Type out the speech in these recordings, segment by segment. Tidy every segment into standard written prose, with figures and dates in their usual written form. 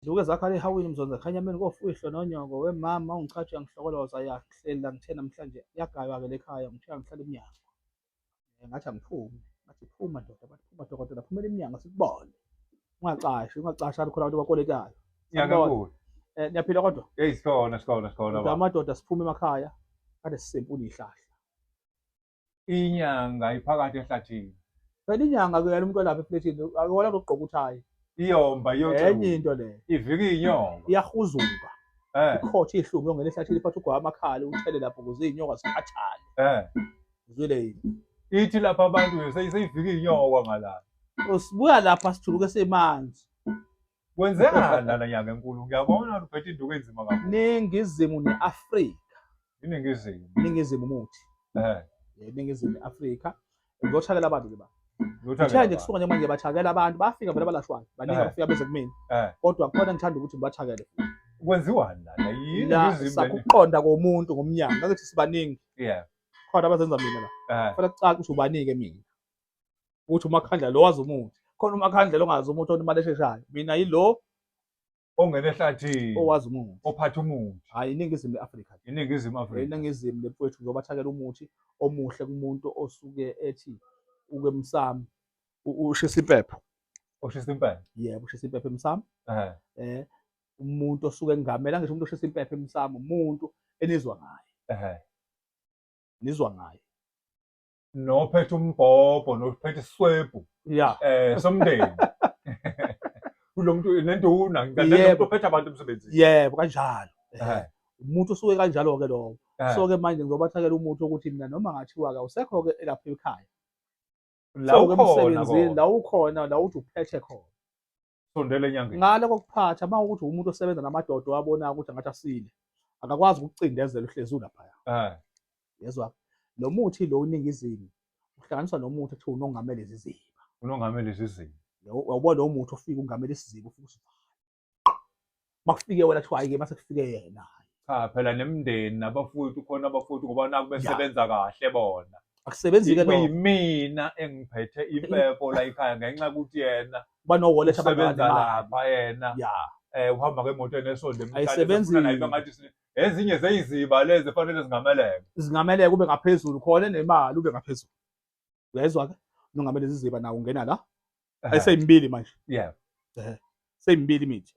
Zibuke zakhala ehawini mzonza khanya emini kofihlo nonyoko wemama ungichathi uyangihlokoloza yahleli la ngithe namhlanje yagaywa-ke lekhaya ngithe angihlala emnyango ngathi angiphume ngathi phuma ndoda bathi phuma dokotela phumela emnyango sikubone ungacashi ungacashi khona abantu abakoletayo Ngiyakubona. Niyaphila kodwa? Hey sikhona sikhona sikhona baba. Amadoda siphume emakhaya kade sisempula ihlahla. Inyanga iphakathi ehlathini. Phela inyanga kuyena umuntu olapha efletini akona lokugqoka uthayi. Iyomba iyocela. Enye into le. Ivika inyoka. Iyahuzuka. Ikhotha ihlungu yongena ehlathini iphatha ugwayi amakhala uthele lapho ukuze izinyoka zikhathale. Uzwile yini? Ithi lapha abantu seyivika inyoka ngalapha. Usibuya lapha sijuluke semanzi. Kwenzekani lana nyanga enkulu? Ngiyabona uphethe induku enzima kakhulu. Ningizimu ne-Afrika. Iningizimu. Ningizimu umuthi. Ningizimu ne-Afrika. Ngizothakela abantu ke ba. Ngithe nje kusuka nje manje bathakela abantu bafika vele balashwayo. Baningi abafika beze kumina. Kodwa khona ngithanda ukuthi ngibathakele futhi. Kwenziwani lana? Yini la sakuqonda komuntu ngomnyango. Ngathi sibaningi. Khona abazenza mina la. Kufanele kucace ukuthi ubanike mina. Ukuthi uMakhandlela lo wazi umuthi. Khona uMakhandlela ongazi umuthi onemali esheshayo. Mina yilo ongena ehlathini owazi umuthi. Ophatha umuthi. Hayi iNingizimu ye-Afrika. INingizimu Afrika. INingizimu lemfowethu ngizobathakela umuthi omuhle kumuntu osuke ethi uke emsamo ushisa impepho. Ushisa impepho. Yebo, ushisa impepho emsamo. Umuntu osuke engamela ngisho umuntu oshisa impepho emsamo umuntu enizwa ngaye. Nizwa ngaye. Nophethe umbhobho nophethe iswebhu somndeni kulo muntu nenduna ngikade ophethe abantu emsebenzini. Yebo kanjalo. Umuntu usuke kanjalo ke lowo. So ke manje ngizobathakela umuthi ukuthi mina noma ngathiwa ke usekho ke elapha ekhaya la ukhona emsebenzini la ukhona la uthi uphethe khona. Sondela enyangeni. Ngale kokuphatha uma ukuthi umuntu osebenza namadoda wabona ukuthi angathi asile akakwazi ukucindezela uhlezi ulaphaya. Yezwa lo muthi lo uningizimu uhlanganiswa nomuthi ekuthiwa unongamele iziziba. Unongamele iziziba. Uyawubona lo muthi ofika ungamele isiziba ufika usivale. Makufike wena kuthiwa hayi ke mase kufike yena. Cha phela nemndeni nabafowethu khona abafowethu ngoba naku besebenza kahle bona. Akusebenzi ke lokho. Kuyimina engiphethe impepho la ekhaya ngenxa yokuthi yena banowoletha usebenza lapha yena. Uhamba ngemoto enesondo emhlane. Ayisebenzi. Naye ngathi ezinye zeyiziba lezi fanele zingameleke. Zingameleke ube ngaphezulu khona enemali ube ngaphezulu. Uyayizwa ke? Nongamele iziziba nawo ungena la. Ayiseyimbili manje. Seyimbili imithi.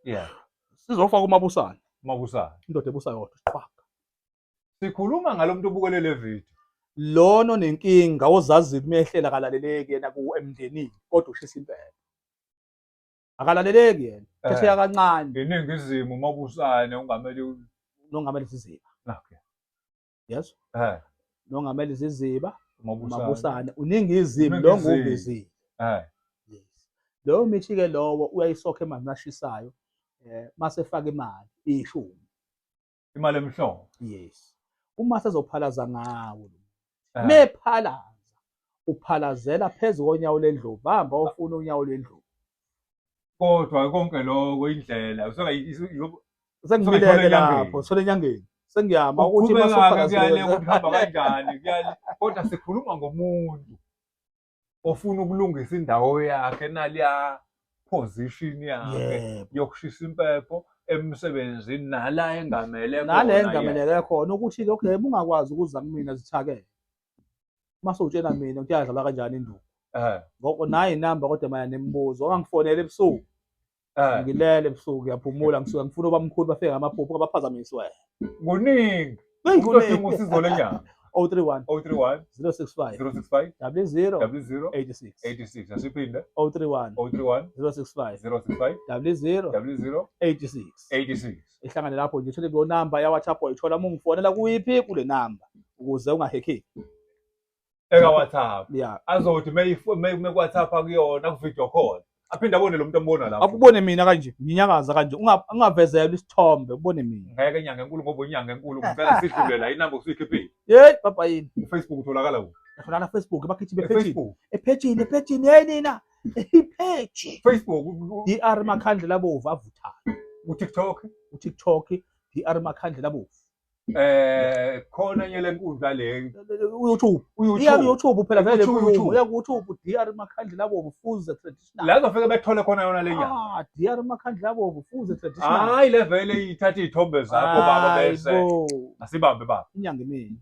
Sizofaka uMabusane. Mabusane. Indoda ebusa yodwa qhwaga. Sikhuluma ngalomuntu obukele le video. Lona onenkinga ozaziyo kumehlela akalaleleki yena ku emndenini kodwa ushisa impela. Akalaleleki yena. Phesheya kancane. Iningizimu uMabusane ungamele nongamele isiziba. Okay. Yes. Nongamele iziziba uMabusane uningizimu lo nguvezile. Yes. Loyo mithi ke lowo uyayisokha emanzini ashisayo mase efaka imali ishumi. Imali emhlophe. Yes. Uma sezophalaza ngawo mephalaza uphalazela phezu konyawo lendlovu hamba ofuna unyawo lendlovu. Kodwa konke lokho indlela sengimileke lapho sole enyangeni sengiyama ukuthi masophalazela ukuthi hamba kanjani kuyale kodwa sikhuluma ngomuntu ofuna ukulungisa indawo yakhe naliya position yakhe yokushisa impepho emsebenzini nala engamele khona nala engameleke khona ukuthi lokho yebo ungakwazi ukuza kumina zithakele mase utshela mina ukuthi yadlala kanjani induku ngoko nayi inamba kodwa maya nemibuzo ongangifonela ebusuku ngilele ebusuku ngiyaphumula ngisuke ngifuna obamkhulu bafike ngamaphupho abaphazamisi wena kuningi umuntu odinga usizo lenyanga 031 031 065 065 00 00 86 86 asiphinde 031 031 065 065 00 00 86 86 ihlangane lapho nje uthole kulo namba ya WhatsApp wayithola uma ungifonela kuyiphi kule namba ukuze ungahekheki eka WhatsApp yeah azothi meku WhatsApp kuyona ku video call aphinde abone lo muntu ambona lapho akubone mina kanje nginyakaza kanje ungavezelwa isithombe ubone mina ngeke inyanga enkulu ngoba inyanga enkulu ngicela sidlule la inamba usuyikhiphile hey baba yini uFacebook utholakala kuphi utholakala Facebook bakithi bephejini ephejini ephejini hey nina ipheji Facebook DR Makhandlela Bovu avuthayo uTikTok uTikTok DR Makhandlela Bovu. Eh khona enye lenkundla le uYouTube. Iya ku-YouTube phela vele inkulumo. Iya ku-YouTube DR Makhandlela Abovu Fuze Traditional. La zofike bethole khona yona le nyanga. Ah DR Makhandlela Abovu Fuze Traditional. Hayi le vele ithatha izithombe zakho baba bese. Asibambe baba. Inyanga imina.